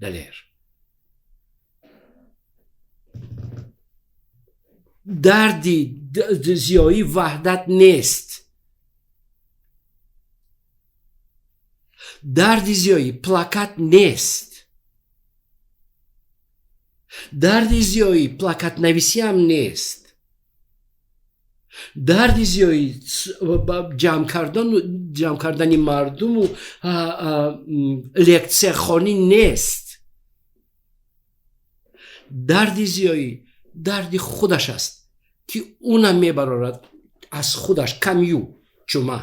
Далер. Дарди зиёӣ ваҳдат нест. Дарди зиёӣ плакат нест. Дарди зиёӣ плакатнависиам нест. Дарди зиёӣ ҷамъ кардани мардуму лексияхонӣ нест. Дарди зиёӣ дарди худаш аст, ки унам мебарорад аз худаш Камю чума.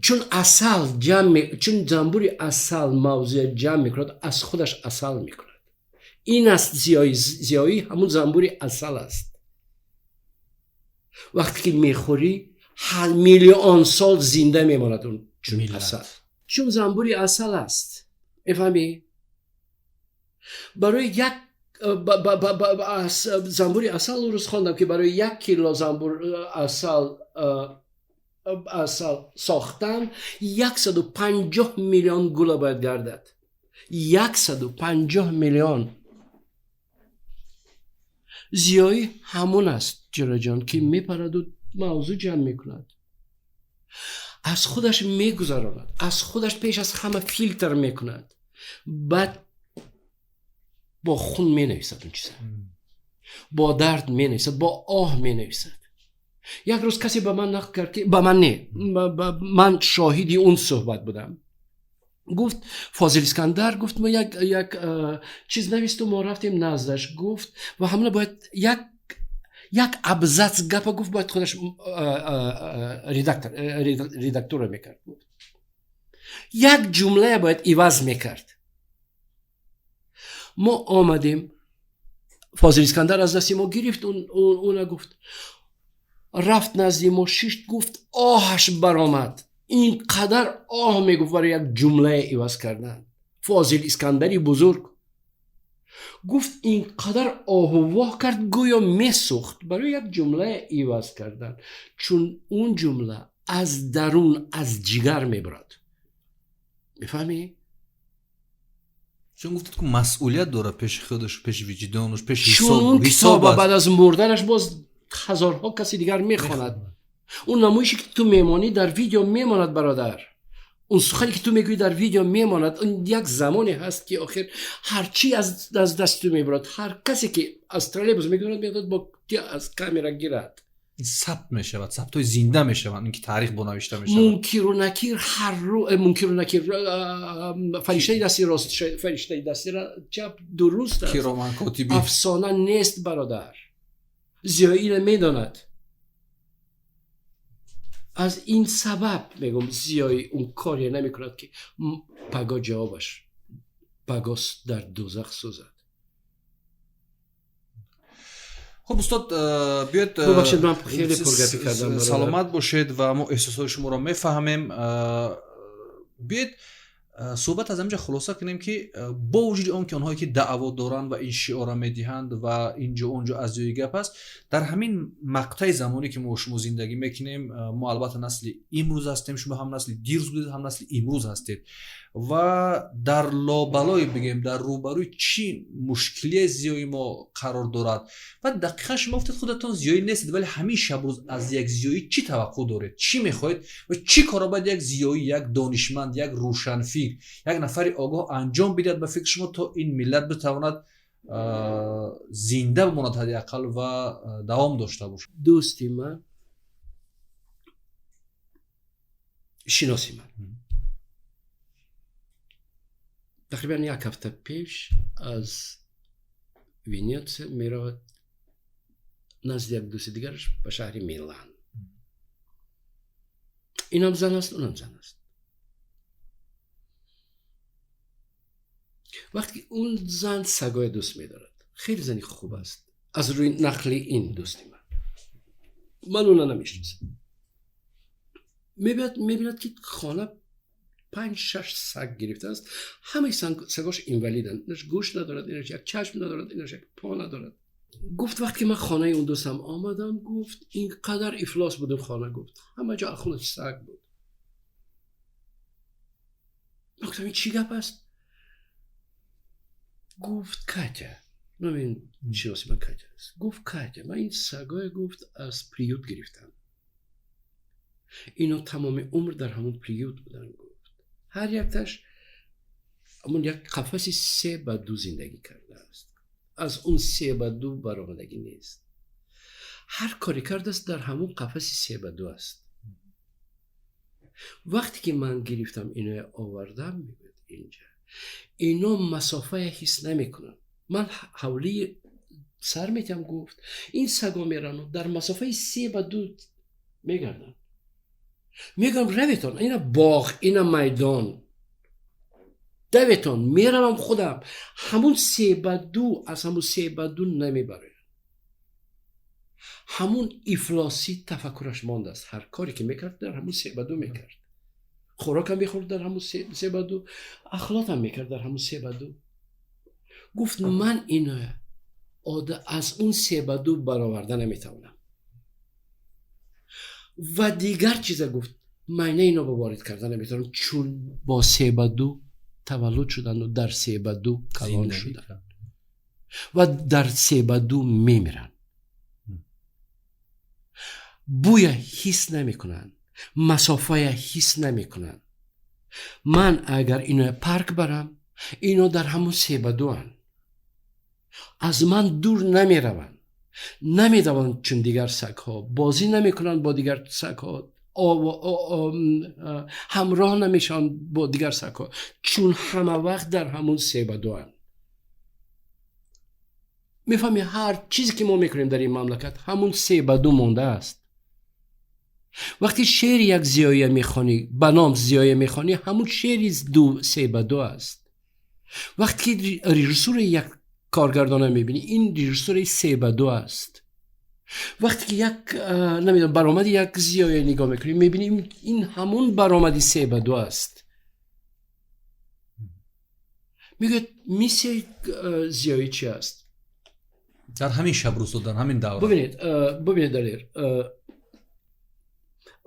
Чун асал ҷамъ, чун занбури асал мавзеъ ҷамъ мекунад, аз худаш асал мекунад. Ин аст зиёӣ. Зиёӣ ҳамун занбури асал аст. Вақте ки мехӯрӣ, ҳар миллион сол зинда мемонад он чун асал. Чун занбури асал аст. Мефаҳмӣ? Барои як занбури асал рӯз хондам, ки барои 1 кило занбур асал сохтан 150 миллион гула бояд гардад. 150 миллион. Зиёӣ ҳамон аст, ҷураҷон, ки мепараду мавзӯъ ҷамъ мекунад, аз худаш мегузаронад, аз худаш пеш аз ҳама филтр мекунад, баъд бо хун менависад он чиза, бо дард менависад, бо оҳ менависад. Як рӯз касе ба ман нақл кард, ки ба ман не, ман шоҳиди он суҳбат будам. Гуфт Фозил Искандар, гуфт мо як чиз нависту, мо рафтем наздаш, гуфт ва ҳамона бояд як абзац гапа гуфт, бояд худаш редактура мекард. Гуфт як ҷумлая бояд иваз мекард. Мо омадем, Фозил Искандар аз дасти мо гирифт уна, гуфт рафт назди мо шишт, гуфт оҳаш баромад. Ин қадар оҳ мегуфт барои як ҷумлае иваз кардан. Фозил Искандари бузург гуфт ин қадар оҳу воҳ кард, гӯё месӯхт барои як ҷумлае иваз кардан, чун он ҷумла аз дарун, аз ҷигар мебурад. Мефаҳмӣ? Чун гуфтед, ки масъулият дорад пеши худаш, пеши виҷдонаш, пеши ҳисоб. Чун китоба баъд аз мурданаш боз ҳазорҳо каси дигар мехонад. Он намоише ки ту мемонӣ, дар видео мемонад, бародар. Он сухане ки ту мегӯӣ, дар видео мемонад. Он як замоне ҳаст, ки охир ҳарчи аз дасти ту мебурад, ҳар касе ки аз троллейбус мегузарад, меояд бо аз камера гирад. Сабт мешавад, сабтҳои зинда мешаванд, ин ки таърих бо навишта мешавад. Мункиру накир ҳар рӯ, мункиру накир, фариштаи дасти рост, фариштаи дасти чап дуруст аст. Кироман котибин. Афсона нест, бародар. Зиёӣ медонад. Аз ин сабаб мегӯм, зиёӣ он коре намекунад, ки паго ҷавобаш паго дар дӯзах сӯзад. Хуб, устод, биёед. Бубахшед, ман хеле пургапӣ кардам. Саломат бошед ва мо эҳсосоти шуморо мефаҳмем. Биёед, суҳбат аз ҳаминҷа хулоса кунем, ки бо вуҷуди он ки онҳое ки даъво доранд ва ин шиорро медиҳанд ва инҷо онҷо аз ҷои гап аст, дар ҳамин мақтаи замоне ки мо шумо зиндагӣ мекунем, мо албатта насли имрӯз ҳастем, шумо ҳам насли дирӯз будед, ҳам насли имрӯз ҳастед ва дар лобалое бигем, дар рӯбарӯи чӣ мушкилие зиёи мо қарор дорад? Ва дақиқан шумо гуфтед, худатон зиёӣ нестед, вале ҳамин шабрӯз аз як зиёӣ чӣ таваққӯъ доред, чӣ мехоҳед ва чӣ корро бояд як зиёӣ, як донишманд, як рӯшанфикр, як нафари огоҳ анҷом бидиҳад ба фикри шумо, то ин миллат битавонад зинда бимонад ҳадди ақал ва давом дошта бошад? Дӯсти ман, шиноси ман, тақрибан як ҳафта пеш аз Венеция меравад назди як дӯсти дигараш ба шаҳри Милан. Инам зан аст, унам зан аст. Вақте ки он зан сагоя дӯст медорад, хеле зани хуб аст, аз рӯи нақли ин дӯсти ман, ман уна намешиносам, мебинад, ки хона 5-6 саг гирифтааст, ҳамаи сагош инвалиданд, инаш гӯш надорад, инаш як чашм надорад, инаш як по надорад. Гуфт, вақте ки ман хонаи он дӯстам омадам, гуфт, ин қадар ифлос буд он хона, гуфт, ҳама ҷо ахлоти саг буд. Ман гуфтам, ин чӣ гап аст? Гуфт, Катя, номи ин шиноси ман Катя аст, гуфт, Катя, ман ин сагое, гуфт, аз приют гирифтам, ино тамоми умр дар ҳамон приют буданд. Гуфт, ҳар якташ ҳамон як қафаси 3 ба 2 зиндагӣ кардааст, аз он 3 ба 2 баромадагӣ нест, ҳар коре кардааст, дар ҳамон қафаси 3 ба 2 аст. Вақте ки ман гирифтам, иноя овардам, мегӯяд, инҷа ино масофая ҳис намекунанд, ман ҳавлии сар метиҳам, гуфт, ин саго мерану дар масофаи 3 ба 2 мегарданд. Мегӯям, раветон, ина боғ, ина майдон, даветон, меравам худам, ҳамун 3 ба 2, аз ҳамун 3 ба 2 намебарояд. Ҳамун ифлосӣ тафаккураш мондааст, ҳар коре ки мекард, дар ҳамун 3 ба 2 мекард, хӯрокам мехӯрд дар ҳамун 3 ба 2, ахлотам мекард дар ҳамун 3 ба 2. Гуфт, ман ино аз он 3 ба 2 бароварда наметавонам. Ва дигар чиза, гуфт, майна ино ба ворид карда наметавонам, чун бо 3 ба 2 таваллуд шуданду дар 3 ба 2 калон шуданд ва дар 3 ба 2 мемиранд, бӯя ҳис намекунанд, масофая ҳис намекунанд. Ман агар ино парк барам, ино дар ҳамун 3 ба 2-анд, аз ман дур намераванд, намедаванд, чун дигар сагҳо бозӣ намекунанд бо дигар сагҳо, ҳамроҳ намешаванд бо дигар сагҳо, чун ҳама вақт дар ҳамун 3 ба 2-анд. Мефаҳми, ҳар чизе ки мо мекунем дар ин мамлакат, ҳамун 3 ба 2 мондааст. Вақте шеъри як зиёя мехонӣ, ба ном зиёя мехонӣ, ҳамун шеъри 3 ба 2 аст. Вақте ки режиссури як коргардона мебинӣ, ин режиссури 3 ба 2 аст. Вақте ки як, намедонам, баромади як зиёя нигоҳ мекунӣ, мебинӣ, ин ҳамун баромади 3 ба 2 аст. Мегӯяд, миссияи зиёӣ чи аст? Дар ҳамин шабрӯзо, дар ҳамин давра. Бубинед, Далер,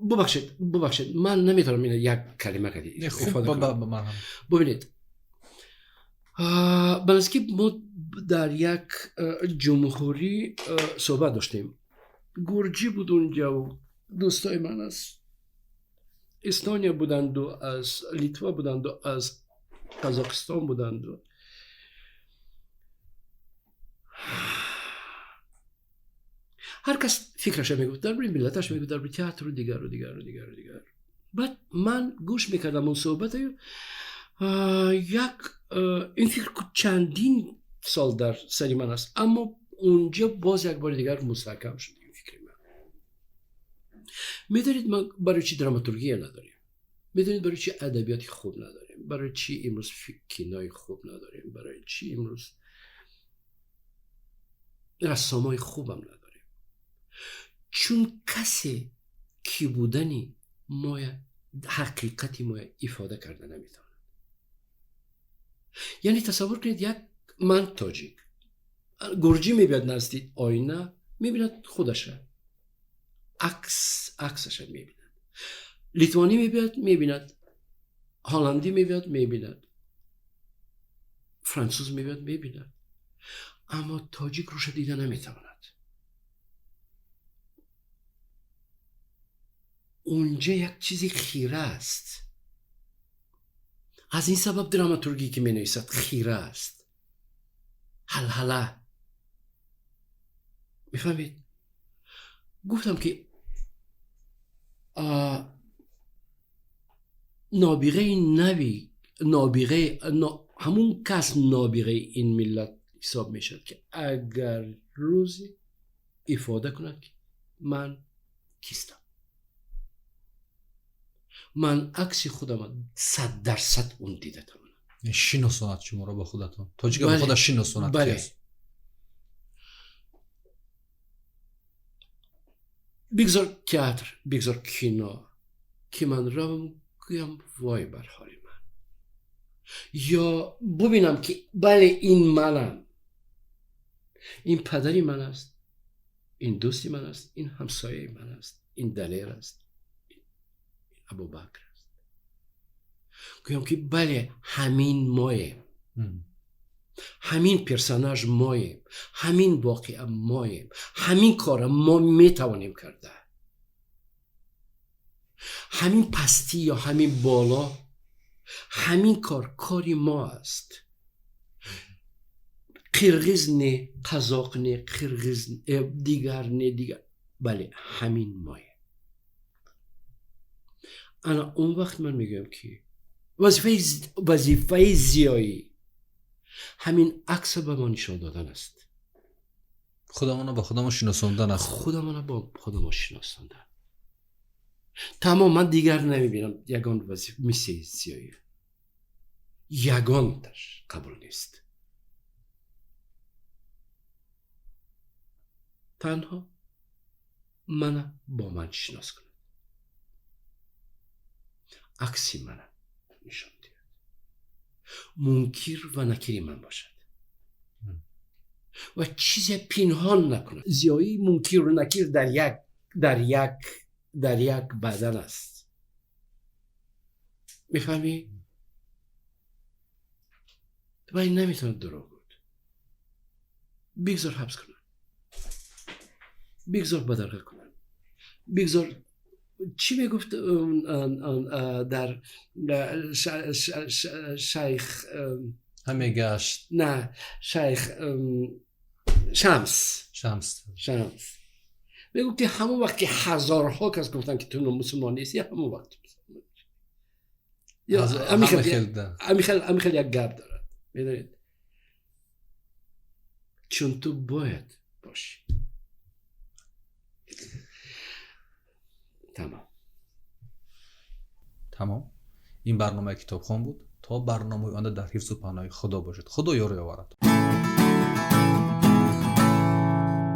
бубахшед, ман наметавонам ина як калима кади ифода кунам. Бубинед, ба наздикӣ мо дар як ҷумҳурӣ суҳбат доштем, гурҷӣ буд унҷаву дӯстои ман аз Эстония буданду, аз Литва буданду, аз Қазоқистон буданду. Ҳар кас фикраша мегуфт, дар бораи миллаташ мегуфт, дар бораи театру дигару дигару дигару дигар. Баъд ман гӯш мекардам он суҳбатаю, як ин фикр чандин сол дар сари ман аст, аммо унҷо боз як бори дигар мустаҳкам шуд ин фикри ман. Медонед, ман барои чӣ драматургия надорем? Медонед, барои чӣ адабиёти хуб надорем? Барои чӣ имрӯз кинои хуб надорем? Барои чӣ имрӯз рассомои хубам надорем? Чун касе ки будани моя, ҳақиқати моя ифода карда наметавонад. Яъне тасаввур кунед, як ман тоҷик, гурҷӣ мебиёд назди оина, мебинад худаша, аксаша мебинад. Литвонӣ мебиёд, мебинад, ҳолландӣ мебиёд, мебинад, француз мебиёд, мебинад, аммо тоҷик рӯша дида наметавонад. Унҷа як чизи хира аст. Аз ин сабаб драматургӣ ки менависад хира аст, ҳалҳала. Мефаҳмед? Гуфтам ки нобиғаи нави нобиғаи ҳамун кас нобиғаи ин миллат ҳисоб мешавад, ки агар рӯзе ифода кунад, ки ман кистам, ман акси худам 100% он дида тавонам. Шиносонад шуморо ба худатон, тоҷика ба худаш шиносонад. Бале. Бигзор театр, бигзор кино, ки ман равам гӯям вой бар ҳоли ман, ё бубинам ки бале, ин манам, ин падари ман аст, ин дӯсти ман аст, ин ҳамсояи ман аст, ин Далер аст, ин Абубакр аст. Гӯям ки бале, ҳамин моем, ҳамин персонаж моем, ҳамин воқеа моем, ҳамин кора мо метавонем карда, ҳамин пастӣ ё ҳамин боло, ҳамин кор кори мо аст. Қирғиз не, қазоқ не, қирғиз дигар не, дигар, бале, ҳамин моем. Ана он вақт ман мегӯям, ки вазифаи зиёӣ ҳамин акса ба мо нишон додан аст. Худамонро ба худамон шиносондан аст. Худамонро бо худамон шиносондан. Тамом, ман дигар намебинам ягон миссияи зиёӣ, ягонташ қабул нест. Танҳо мана бо ман шинос кунад, акси мана нишон диҳад, мункир ва накири ман бошад ва чизе пинҳон накунад. Зиёӣ мункиру накир дар як бадан аст. Мефаҳмӣ? Ва ин наметавонад дурӯғ гуфт. Бигзор ҳабс кунад, бигзор бадарға кунад, бигзор чӣ мегуфт дар шайх ҳаме гашт, на шайх Шамс, Шамс, Шамс мегуфт, ки ҳамон вақт ки ҳазорҳо кас гуфтанд, ки ту мусулмон нестӣ, ҳамон вақт ҳамин хел як гап дорад. Медонед, чун ту бояд бошӣ. Тамом. Тамом. Ин барномаи Китобхон буд. То барномаи оянда дар ҳифзу паноҳи Худо бошед. Худо ёру ёваратон.